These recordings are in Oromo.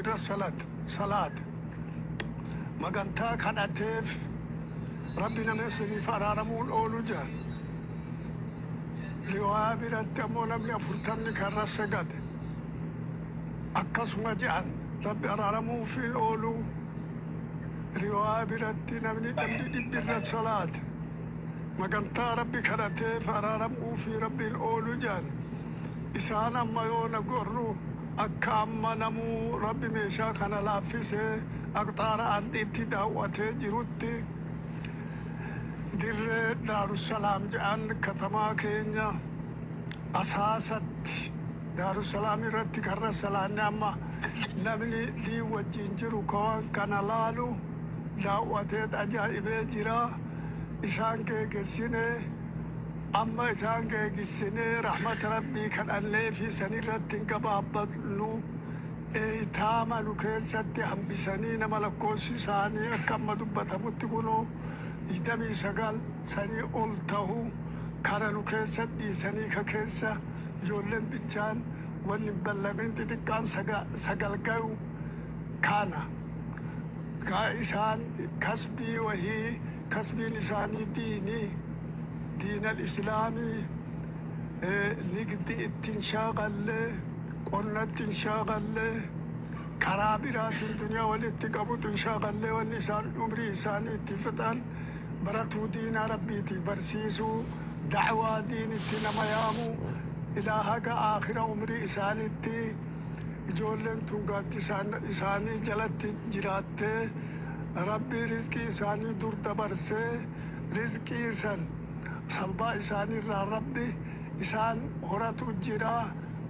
irra salaate magantaa kadhateef Rabbi nama isiniif araaramuun oolu jedhan. Riwaayaa biratti ammoo namni 40ni kan irra sagade akkasuma je'an, Rabbi araaramuufiin oolu. Riwaayaa biratti namni dhibbi irra salaate magantaa Rabbi kadhateef araaramuufii Rabbiin oolu je'an. Isaan amma yoo na gorru akka amma namuu Rabbi meeshaa kana laaffisee aqxaara ardiitti daaw'atee jirutti, Dirree Daarussalaam jedhan katamaa keenya Asaasatti Daarussalaam irratti karra salaanne, amma namni diin wajjin jiru ka waan kana laalu daaw'ateet ajaa'ibee jira. Isaan geegessine, amma isaan geegissinee rahmata Rabbii kadhannee fi sanirratti hin gabaabbatnu. Eeytaama nu keessatti hambisanii nama lakkoofsi isaanii akka amma dubbatamutti kunoo 29 sanii ol tahu kana nu keessa dhiisanii, ka keessa ijoolleen bichaan wanni hin ballamin xixiqqaan sagal gayu kana ka isaan kasbii wahii, kasbiin isaanii diini, diinal islaamii, nigdi itti hin shaaqalle, qonnatti hin shaaqalle, karaa biraatiin duniyaa walitti qabutu hin shaaqalle. Wanni isaan umrii isaanii itti fixan baratuu diinaa Rabbiitii barsiisuu, da'waa diinitti nama yaamu ilaa haga aakhira umrii isaanitti. Ijoolleen tun gaaddisa isaanii jalatti jiraattee, Rabbi rizqii isaanii dur dabarsee, rizqii san sababaa isaaniirraa Rabbi isaan horatu jira.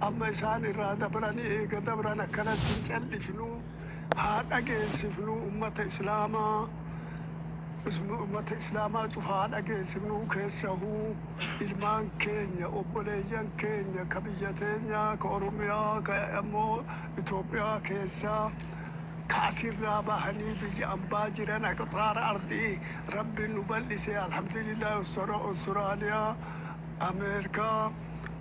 Amma isaan irraa dabranii, eega dabran akkanatti hin callifnu, haa dhageessifnu ummata islaamaa, ummata islaamaa cufa haa dhageessifnu, keessahuu ilmaan keenya, obboleeyyan keenya ka biyya teenyaa, ka Oromiyaa, ka ammoo Itoophiyaa keessaa, ka asirraa bahanii biyya ambaa jiran, aqxaara ardii Rabbiin nu bal'ise, alhamdulillah, Austraaliyaa, Ameerikaa,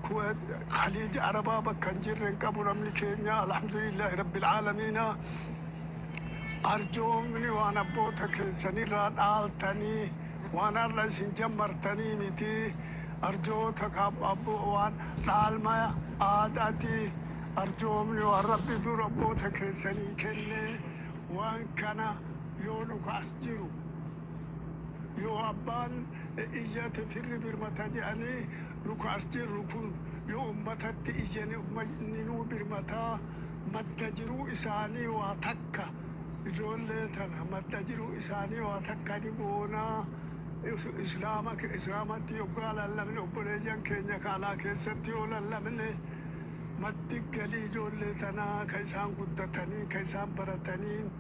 Kuweet, Khaliija Arabaa bakka hin jirre hin qabu namni keenya, alhamdulillahi rabbil aalamiina. Arjoomni waan abboota keessanirraa dhaaltanii, waan har'a isin jammartanii miti. Arjoota waan dhaalma aadaati. Arjoomni waan Rabbi dur abboota keessanii kenne. Waan kana yoo nu ka as jiru, yoo abbaan iyyate firri birmata jedhanii, nu ka as jirru kun yoo ummatatti iyyane ummanni nuu birmataa. Madda jiruu isaanii waa takka, ijoollee tana madda jiruu isaanii waa takka ni goonaa. Islaama islaamatti yoggaa lallabne, obboleeyyan keenya ka alaa keessatti yoo lallabne, maddi galii ijoollee tanaa ka isaan guddatanii ka isaan barataniin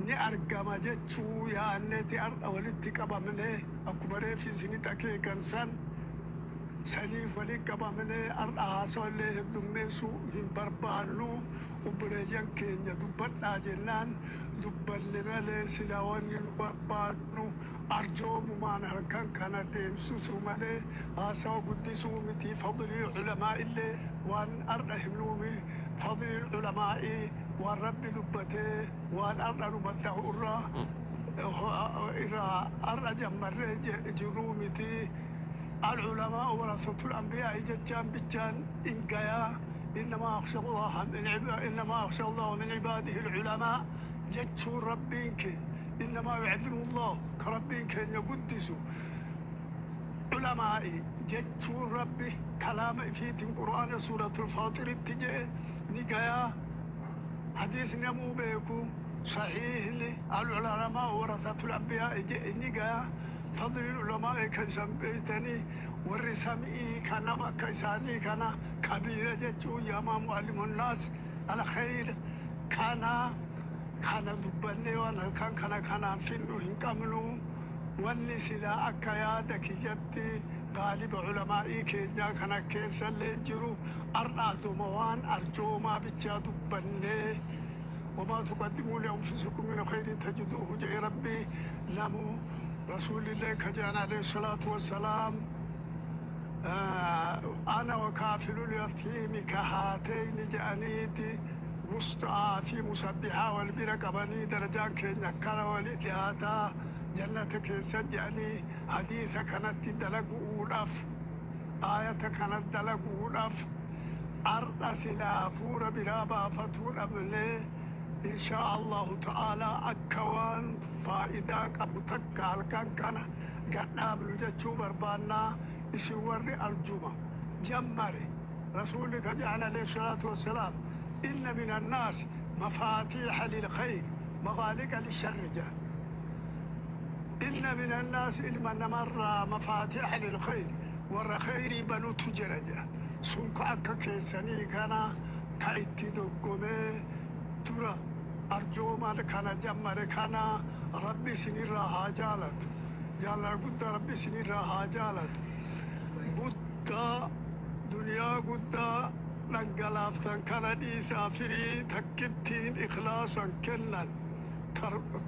ni argama jechuu yaanneeti har'a walitti qabamne. Akkuma reefi isinitti akeekan san saniif walitti qabamne. Har'a haasawa illee heddummeessuu hin barbaannu. Obboleeyyan keenya dubbadhaa jennaan dubbanne malee, silaa wanni nu barbaannu arjoomumaan halkan kana deemsisuu malee haasawa guddisuu miti. Fadlii ulamaa illee waan har'a himnuumi. Fadliin ulamaa'ii waan Rabbi dubbatee, waan har'a nu maddahu irraa har'a jammarree jirruu miti. Al-ulamaa warasatul anbiyaa'i jechaan bichaan in gayaa. Innamaa yakhsha Allaaha min ibaadihi al-ulamaa jechuun Rabbiin keenya, innamaa yu'azzimu Allaahu, ka Rabbiin keenya guddisu ulamaa'i jechuun Rabbi kalaama ifiitiin Qur'aana suuratul Faaxiritti je'e ni gayaa. Hadiisni namuu beeku sahiihni al-ulamaa warasatul anbiyaa'i je'e ni gaya. Fadliin ulamaa'i kan isan beeytanii, warri sami'ii ka nama akka isaanii kana kabiira jechuun yaamaa, mu'allimunnaas al-khayr. Kana dubbannee waan halkan kana kanaan finnu hin qabnu. Wanni silaa akka yaada kiyyatti gaaliba ulamaa'ii keenyaa kana keessallee jiru, har'a aduma waan arjoomaa bichaa dubbannee, wamaa tuqaddimuu lianfusikum min khayrin tajiduuhu jedhe Rabbi. Namu rasuulillee ka jedhan alayhi salaatu wassalaam, ana wa kaafilul yatiimi ka haateyni jedhaniiti. Wusxaa fi musabbihaa wal bira qabanii darajaan keenya akkana wali dhihaataa jannata keessa jedhanii hadiisa kanatti dalagu'uudhaf, aayata kana dalagu'uudhaf ardha silaa hafuura biraa baafatuu dhabnee, inshaa Allahu ta'aalaa akka waan faa'idaa qabu takka halkan kana gad dhaabnu jechuu barbaannaa. Isin warri arjuma jammare, Rasuulli ka je'an aleyhi salaatu wassalaam, inna mina annaasi mafaatiiha lilkhayri maghaaliqa lisharri je'an. Inna mina annaasi, ilma namarraa, mafaatiiha lilkhayri, warra kheyrii banutu jira je'an. Sun ka akka keessanii kana ka itti doggomee dura arjooma kana jammare kana Rabbi isinirraa haa jaalatu. Jaalala guddaa Rabbi isinirraa haa jaalatu. Guddaa duniyaa guddaa dhangalaaftan kana dhiisaa, firii takkittiin ikhlaasan kennan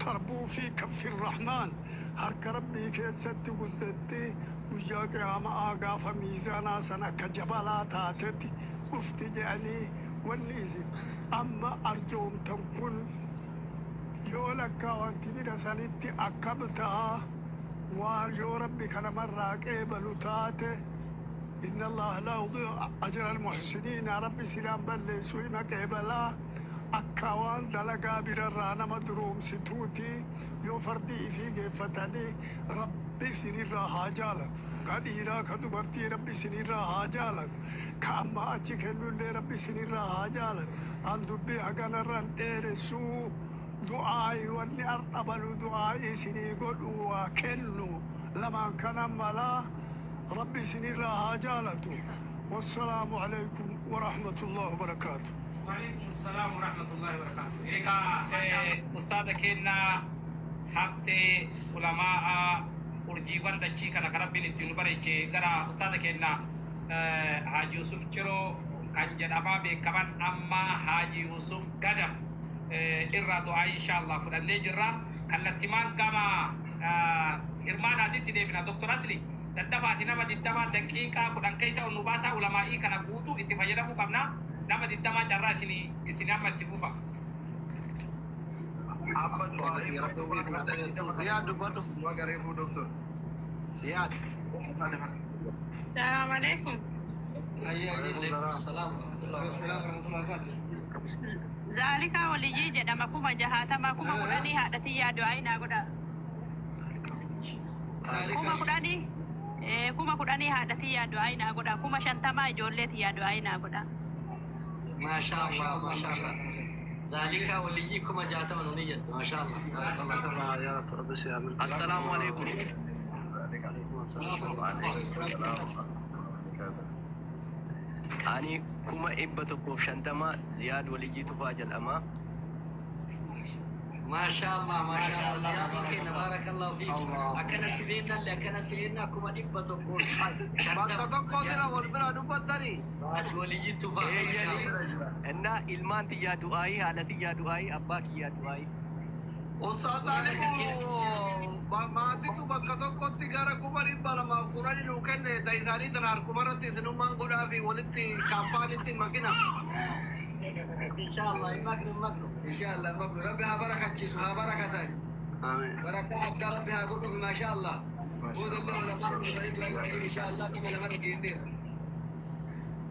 tarbuu fi kaffir rahmaan, harka Rabbii keessatti guddatti. Guyyaa qiyaama'aa gaafa miizaanaa san akka jabalaa taateti dhufti je'anii. Wanni isin amma arjoomtan kun yoo lakkaawanti bira sanitti akkam taha? Waan yoo Rabbi ka namarraa qeebalu taate, inna Allaaha laa yudii'u ajra almuhsiniina, Rabbi silaan balleessu, ima qeebalaa. Akka waan dalagaa birarraa nama duroomsituuti yoo fardii ifii geeffatanii. Rabbi isinirraa haa jaalatu. Ka dhiiraa ka dubartii Rabbi isinirraa haa jaalatu. Ka ammaa achi kennullee Rabbi isinirraa haa jaalatu. An dubbii haganarra hin dheeressuu. Du'aayi wanni ardha balu du'aayi isinii godhu waa kennu lamaan kana malaa. Rabbi isinirraa haa jaalatu. Wassalaamu aleykum warahmatullahi wabarakaatu. Wa'aleykum salaam warahmatullahi wabarakatuh. Egaa ustaada keenna haftee ulamaa'a urjiiwwan dachii kana kan Rabbiin ittiin nu bareeche, gara ustaada keenna Haaji Yusuf Ciroo kan jedhamaa beekaman, amma Haaji Yusuf Gadaf irraa du'aa inshallah fudhannee jirra. Kallattimaan gama hirmaanaatitti deebina. Dr. Asli, daddafaati nama 20 daqiiqaa 10 keessa ol nu baasaa. Ulamaa'ii kana guutuu itti fayyadamuu qabna. Nama 20 carraa isin amma itti fufa. Abba du'aa. Riyaad, dubbadhu. Gareefuu doctor. Riyaad. Salaam alaikum. Alaikum salam warahmatullahi wabarakatuh. Zaalikaa waliyyii jedhama. 60,000, 10,000 haadha tiyyaa du'aa naa godha. 10,000, 10,000 haadha tiyyaa du'aa naa godha. 50,000 ijoollee tiyyaa du'aa naa godha. Maasha Allah, maasha Allah. Zaalika waliyyii 60,000 nuni jettu. Maasha Allah. Barakallah. Assalaamu alaikum. Waalaikum salaam. Ani 150,000, Ziyaad Waliyyii Tufaa jedhama. Maasha Allah, maasha Allah. Ziyaadii keenya, barakallahu fiik. Akkana si beennallee akkana seenna 150. Bakka tokkotti wal bira dubbattanii. Haji Waliyyii Tufaa. Maasha Eeyyanii Allah. innaa ilmaan tiyyaa du'aayii, haadha tiyyaa du'aayii, abbaa kiyyaa du'aayii. Ustaaz Xaalibuu, maatitu bakka tokkotti gara 210,000 nuu kenne. Ta isaanii tana harkumarratti isinummaan godhaa fi walitti kaampaanitti makina. Insha Allah, hin maknu, hin maknu. Inshallah maknu. Rabbi haa barakachiisu, haa barakatan. Amiin. Barakaa addaa Rabbi haa godhuuf, maasha Allah. Boodallee ulamaan dhufanii du'aa godhanii, inshallah nama lama dhageenyeerra.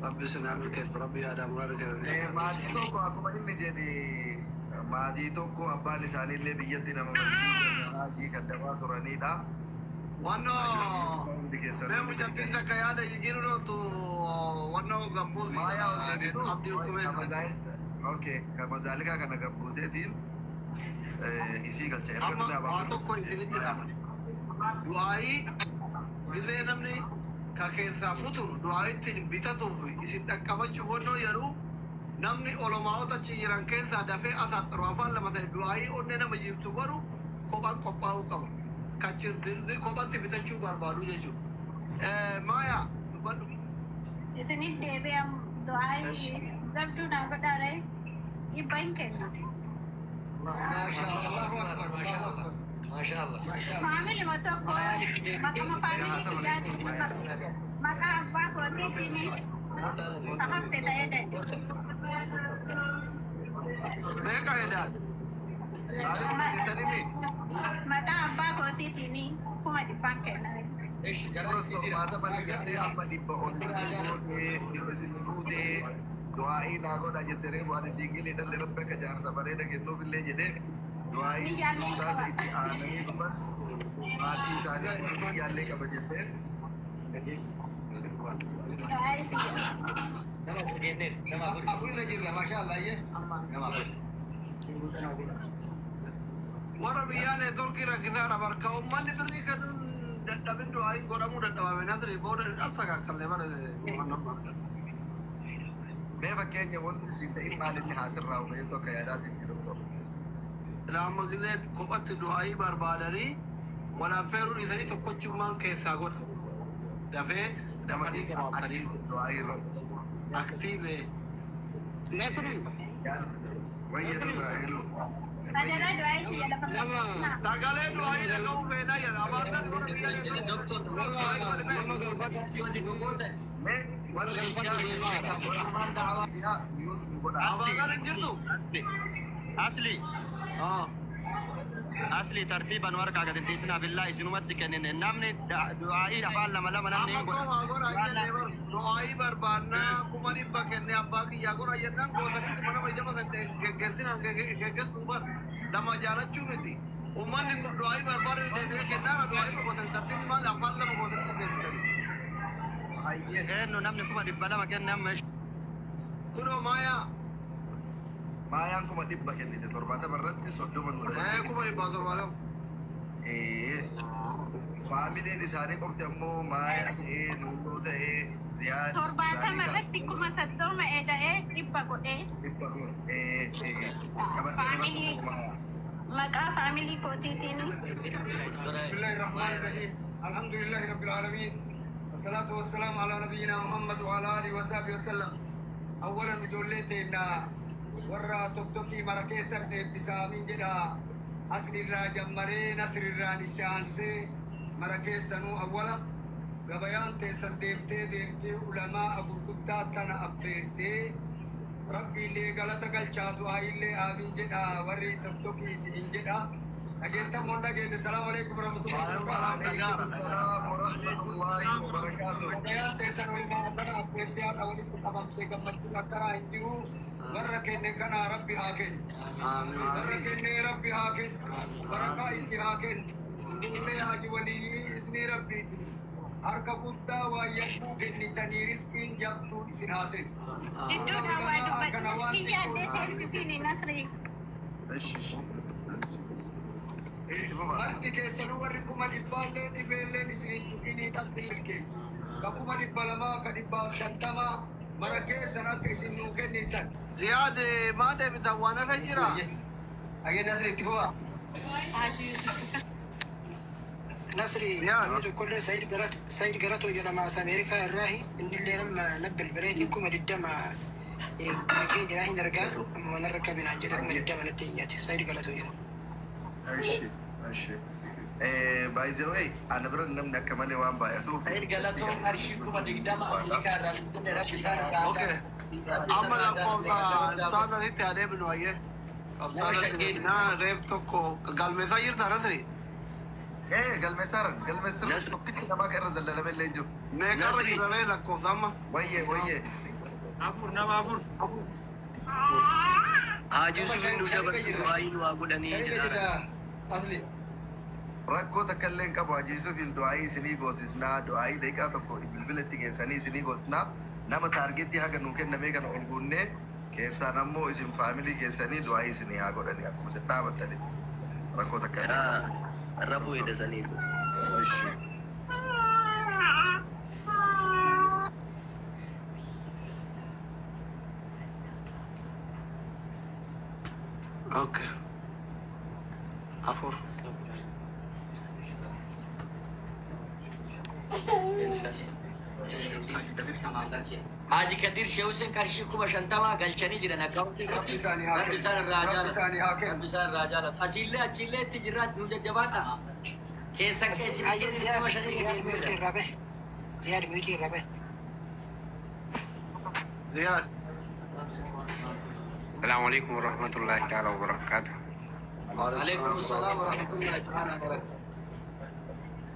Rabbi isin haa milkeessu. Rabbi yaada muraada keessan. Maatii tokko, akkuma inni jedhe, maatii tokko abbaan isaaniillee biyyatti nama masjiida haajii kaddamaa turanidha. Wannoo Hundi keessan mee hundi mucattiin beektanii. takka yaada jijjiiruu dhooltu wannoo gabbuusi Maayaa ol deebisu. Abdii hukumee. Okay, kama zaalikaa kana gabbuuseetiin isii galcha. Erga Amma dhufee waa abaan tokko isinitti dhama. Du'aayii gizee namni ka keessaa futuru du'aayitti bitatuuf isin dhaqqabachuuf wannoo jedhu, namni olomaa'ota achi jiran keessaa dafee asaaxaru afaan lama ta'e du'aayii onnee nama jiibtu godhu kophaan qophaa'uu qaba. Kachi zirzi kophatti bitachuu barbaadu jechuudha. Maayaa, dubbadhu. Isinit deebi'am du'aa dabduu naa godhaa ree, 100 hin kenna. Maasha Allah, Allahu akbar, Allahu akbar. Maasha Allah. Maasha Allah. Faamilima tokko maqama faamilii kiyyaatiin, maqaa abbaa kootiitiin hafte ta'ee. Meeqa hedaan? Saalima jettanii Maqaa abbaa kootiitiin 100,000 kenname. Ishi gara Kuras 70 jettee amma 100 ol isinii gootee, 100 isinii guutee, du'aa'ii naa godhaa jette. Reefu ani siingilii dhalli rabbi akka jaarsa bareeda kennuuf illee jedhee du'aa'ii Biyyaallee ustaaza qaba. Itti aananii dhufan maatii isaanii kun biyyaallee qaba jettee. Du'aa'ii tiyya. Nama afur kenneera. Nama afur. Afur irra jirra, maasha Allah iyyee. Nama afur. Warra biyyaa neetworkii rakkisaadha barka uummanni birrii kennuun dadhabin du'aayin godhamuu dadhabame Nasri booda asakakkallee bara. Mee fakkeenya wanti isin ta'in maal inni haasirraa hubayeetu akka yaadaatitti, doktor? Amma gisee kophatti du'aayii barbaadanii walaanfeeruu dhiisanii tokkochummaan keessaa godha. Dafee Nama dafanii keessa gabaabsanii. Active du'aa'ii irratti. Active. Nasri. Wayya dura elu. Ajaraa du'aa'ii tiyya lafa maxxansinaa. Sagalee du'aayii dhaga'uu feenaa jedha. Abaatan warra biyyaa Doktor. neetworkii. Nama galfata. Wanni nu gootan. Mee warra biyyaa Warrummaan da'awaa. Biyyaa biyyoota nu godha. Abaatan hin jirtu? Asli. Asli. Ah. Asli, tartiiban warqaa gadi dhiisnaa billaa isinumatti kennine. Namni du'aa'ii afaan lama lama namni Amma hin godha. koo godha jennee bar du'aayii barbaannaa 100,000 kennee abbaa kiyyaa godha jennaan gootaniitti mana fayyadama san geggeessinaan geggeessuu bar lama jaalachuu miti. Uummanni kun du'aayii barbaade deebi'ee kennaara du'aayii gootan tartiibni maal afaan lama gootanii geggeessitan. Hayyee. Eenyu namni 200,000 kenne amma? Kunoo maayaa. Maayaan 100,000 kennite, 70 irratti 30 nu dabalte. 170,000. Faamiliin isaanii qofti ammoo Maayaa ta'ee, Nuuruu ta'ee, Ziyaad, 70 Zaalika. Irratti 30,000 eda'ee 100 godhee. 100 goota. Qabattee Faamilii qabatte Maayaa. Maqaa faamilii kootiitiin. بسم الله الرحمن الرحيم، الحمد لله رب العالمين، والصلاة والسلام على نبينا محمد وعلى آله وصحبه وسلم. أولا ijoollee teenya warra toktokii mara keessan eebbisaa jedha. Asli irraa jammaree Nasri irraan itti aansee mara keessanuu awwala gabayaan teessan deemtee deemtee ulamaa gurguddaa tana affeertee Rabbiillee galata galchaa, du'aayillee aamin jedha. Warri toktokii isinin jedha. Dhageettan moon dhageenne? Salaamu alaikum warahmatullahi wabarakatuh. وعليكم السلام ورحمة الله وبركاته. Gabayaan teessan ulamaa kana affeertee haadha walitti qabamtee gammachuun akkanaa hin jiru. Warra kenne kana Rabbi haa kennu. Warra kenne Rabbi haa kennu, barakaa itti haa kennu. Ijoollee Haji Waliyyii iznii Rabbiiti harka guddaa waa yakkuu kennitanii riskiin jabduun isin haa seensu. Jidduun hawaa dubbatu kiyyaallee seensisiini, Nasrii. እሺ እሺ። Itti fufa. Marti keessanuu warri 100,000llee dhibeelleen isin tuqinii dhabni milkeessu. Ka 200,000, ka 150,000 mara keessan akka isin nuu kennitan. Ziyaad, maa deebitan? Waan hafe jira? Ayyee, Nasri, itti fufa. Nasri. Ziyaad. Namni tokkollee Said Garat Said Garatoo jedhama, as Ameerikaa irraahi. Innillee nama na bilbileeti 20,000 ergee jira, hin argaa amma narra qabinaan jedhe, 20,000 natti hinyate. Said Galatoo jedhama. እሺ እሺ። By the way, ana bira namni akka malee waan baay'atuuf. Said Galatoo qarshii 20,000 Ameerikaa irraa finfinnee rabbi isaan irraa Okay. Amma lakkoofsa ustaaza sitti adeemnu ayyee. Ustaaza deebinaa reef tokko galmeessaa jirta, Nasri? Galmeessaaran galmeessirra tokkichi namaa kan irra zallalame illee hin jiru. Meeqarra Nasri. jira ree lakkoofsa amma? Wayyee wayyee. Afur, nama afur. Haji Yusuf nu dabarsu du'aayii nu haa godhanii Shan irra jedhaa. jira, Asli. Rakkoo takka illee hin qabu. Haji Yusufin du'aayii isinii goosisnaa, du'aayii daqiiqaa tokko bilbila itti geessanii isinii goosisnaa. Nama target haga nuu kennamee kana ol guunnee keessaan ammoo isin faamilii keessanii du'aayii isinii haa godhanii akkuma isin dhaabattanii. Rakkoo takka illee hin qabu. Rafuu hedasanii. እሺ. Okay. Afur. Haji Kadir Shehu Hussein qarshii 50,000 galchanii jiran akkaawuntii Rabbi irratti. isaanii haa Rabbi kennu. isaan irraa Rabbi jaalatu. isaanii haa kennu. Rabbi isaan irraa jaalatu. Asiillee achiillee itti jirraa nu jajjabaadha. Keessan keessi Hayyee keessa nama Ziyaad shanii Ziyaad gadi mute bu'eera. irraa bahe. Ziyaad mute irraa bahe. Ziyaad. السلام عليكم ورحمة الله تعالى وبركاته. عليكم السلام ورحمة الله تعالى وبركاته.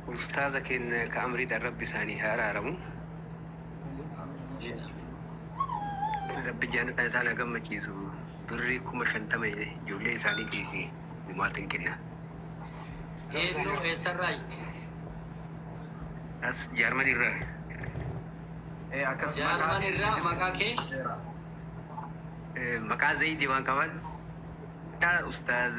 Ustaaza keenya ka amriidhaan Rabbi isaanii haa araaramu. Rabbi jannata isaan haa gammachiisu. Birrii 50,000 ijoollee isaaniitii fi gumaatiin kenna. Eenyu, eessarraayi? As Jaarman irraa. Akkas. Jaarman irraa, maqaa kee? Maqaa Zayidii waan qaban. Ustaaz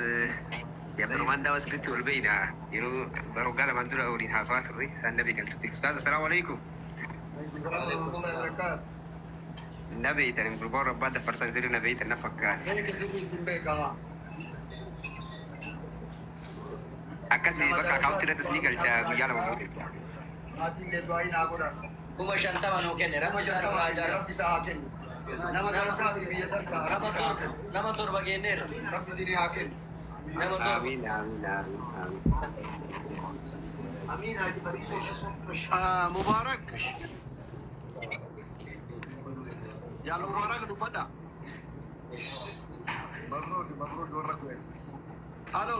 Abdurrahman Daawa sirriitti wal beeyna. Yeroo baroggaa lamaan dura waliin haasawaa turre, isaan na beekan turte. Ustaaz, assalaamu alaikum. Warahmatullahi wabarakatuh. Na beeytan, gurbaa rabbaa dafarsan sirrii na beeytan na fakkaata. Beeka, sirrii sin beeka. Akkasii bakka akaawuntii irratti isinii galcha guyyaa 2 booda. Maatiin illee du'aa naa godha. 50,000 nuu kenne. Nama Rabbi isaa 50 irraa kenne. jaalatu. Rabbi isaa haa kennu. Nama darasaati biyya san ta'a. Rabbi Nama isaa haa 7 kennu. Nama 7 kenneerra. Rabbi isinii haa kennu. Nama 7. Amiin, amiin, amiin, amiin. Amiin, Haji Bariisoo. Mubaarak. Jaal Mubaarak, dubbadha. Mabruuk, mabruuk warra Kuwait. Halo.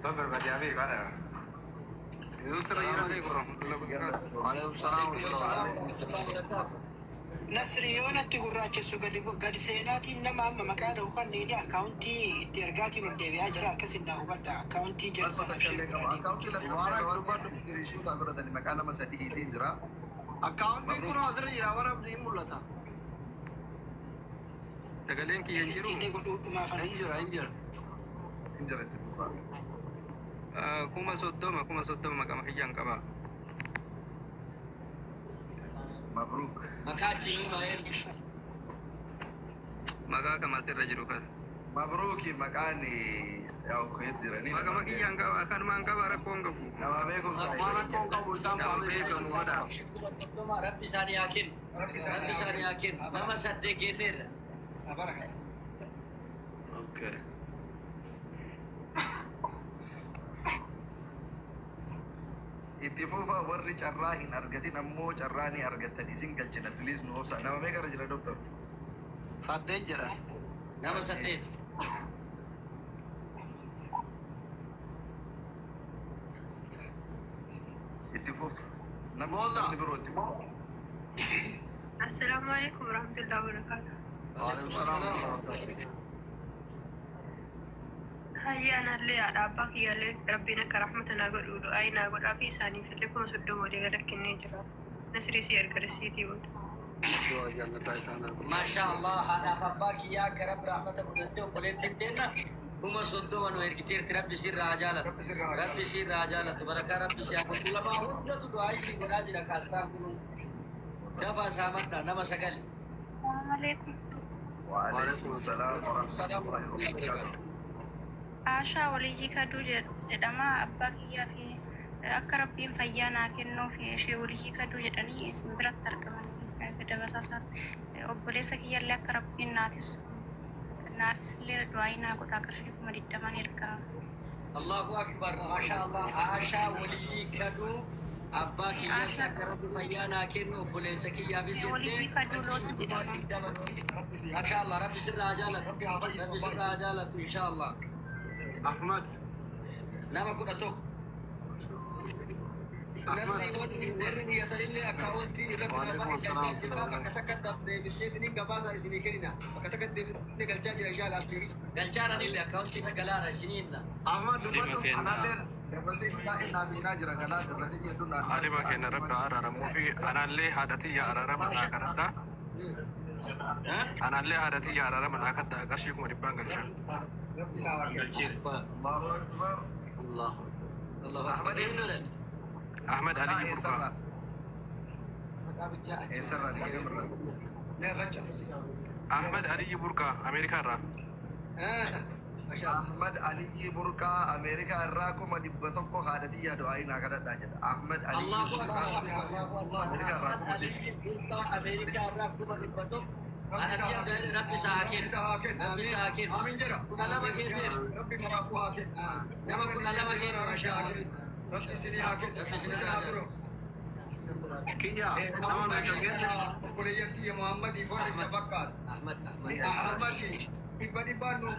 Ban barbaade beekaa. السلام عليكم ورحمة الله وبركاته. وعليكم السلام ورحمة الله. وبركاته. Nasri, yoo natti gurraachessu gadi seenaatiin nama amma maqaa dha'u kanneen akkaawuntii itti ergaatiin ol deebi'aa jira, akkasin naa hubadha, akkaawuntii Rakkoo jalsa takka illee qabu. Akkaawuntii lakkoofsa screenshot godhatanii maqaa nama sadiitiin jira. Akkaawuntiin kun asirra jira, bara ni mul'ata. Sagaleen kiyya hin jiru. Illee godhuu dhumaafanii. Hin jira, hin jira. Hin jira, itti fufaa. 30,000, 30,000 maqaa kiyyaan qaba. Mabruuk. Maqaa achiin baay'ee. Maqaa kam asirra jiru kan. Mabruuki, maqaan yaa'u Kuwait jiranii. Maqaa kiyyaan qaba, kanumaan qaba, rakkoon qabu. Nama beekumsa. Waan rakkoon qabu, isaan Nama faamilii beekamu godha. 30,000 Rabbi isaanii haa kennu. Rabbi isaanii haa kennu. Nama 8 kenneerra. Baraka. Okay. Itti fufaa, warri carraa hin argatin ammoo carraa ni argattan, isin galchina, please nu obsa. Nama meeqa irra jira, doctor? 8 jedha. Nama 8. Itti fufu. Namni biroo itti fufu. السلام عليكم ورحمة الله وبركاته. وعليكم السلام ورحمة الله. Hayya, anallee haadha abbaa kiyyaallee Rabbiin akka rahmata naa godhu du'aa naa godhaa fi isaaniif illee 30,000 walii gala kennee jira. Nasrii si erga risiitii booda. Maashaa Allah, haadhaaf abbaa kiyyaa akka Rabbi rahmata godhattee obboleettiin teenna 30,000 nu ergiteerti. Rabbi sirraa haa jaalatu. Rabbi sirraa haa jaalatu. Barakaa Rabbi si haa godhu. Lamaa hundatu du'aa isii godhaa jira kaastaan kun. Dafa saamadha, nama 9. السلام عليكم. وعليكم السلام ورحمة الله وبركاته. Aashaa Waliyyii Kaduu jedhama. Abbaa kiyyaa fi akka Rabbiin fayyaa naa kennuu fi ishee Waliyyii Kaduu jedhanii isin biratti argaman dabasaasaatti. Obboleessa kiyyallee akka Rabbiin naatissu naafis illee du'aa naa godhaa, qarshii 20,000 ergaa. الله أكبر, ما شاء الله. Aashaa Waliyyii Kaduu, abbaa kiyyaas akka Rabbi fayyaa naa kennu obboleessa kiyyaafis Waliyyii Kaduu Looti jedhama. ما شاء الله, Rabbi sirraa haa jaalatu. Rabbi sirraa haa jaalatu, إن شاء الله. Ahmad. Nama 11. Nasri, warri niyyatanillee akkaawuntii irratti nama galchaa jira, bakka takka deebisnee gabaasa isinii kennina, bakka takka deebisnee galchaa jira, إن شاء الله asli. Galchaaranillee akkaawuntii galaara isiniinna. Ahmad, dubbadhu. Anallee dabrasee baay'ee naaseenaa jira, galaa dabrasee jechuun naaseenaa. Alima keenya Rabbi araaramuu fi anallee haadha tiyya araarama naa kadhadha. Anallee haadha tiyya araarama naa kadhaa, qarshii 100,000 galcha. Rabbi isaa haa kennu. الله أكبر. الله. الله. Ahmad. Eenyudha? Ahmed Aliyyi Burqaa. Maqaa bichaa achi. Eessarraa deemarraa? Meeqacha? Ahmed Aliyyi Burqaa, Ameerikaa irraa. Ahmad Aliyyi Burqaa Ameerikaa irraa 100,000 haadha tiyyaa du'aa naa kadhadhaa jedha. Ahmad Aliyyi الله Burqaa أكبر. Ameerikaa irraa Aliyyi Burqaa Ameerikaa irraa 100,000. Rabbi isaa haa kennu. Rabbi isaa haa Rabbi kennu. isaa haa kennu. Rabbi isaa haa kennu. Amiin jedha. 12 kenneera. Rabbi maraafuu haa kennu. Nama 12 kennu. Rabbi haa kennu. Rabbi isinii haa kennu. Rabbi isinii Isin haa haa turu. Kiyya nama meeqa kenne? Obboleeyyan tiyya Muhammadii fi warra isa fakkaatu. Ahmad Ahmad. Ahmadi dhibba dhibbaan nuu.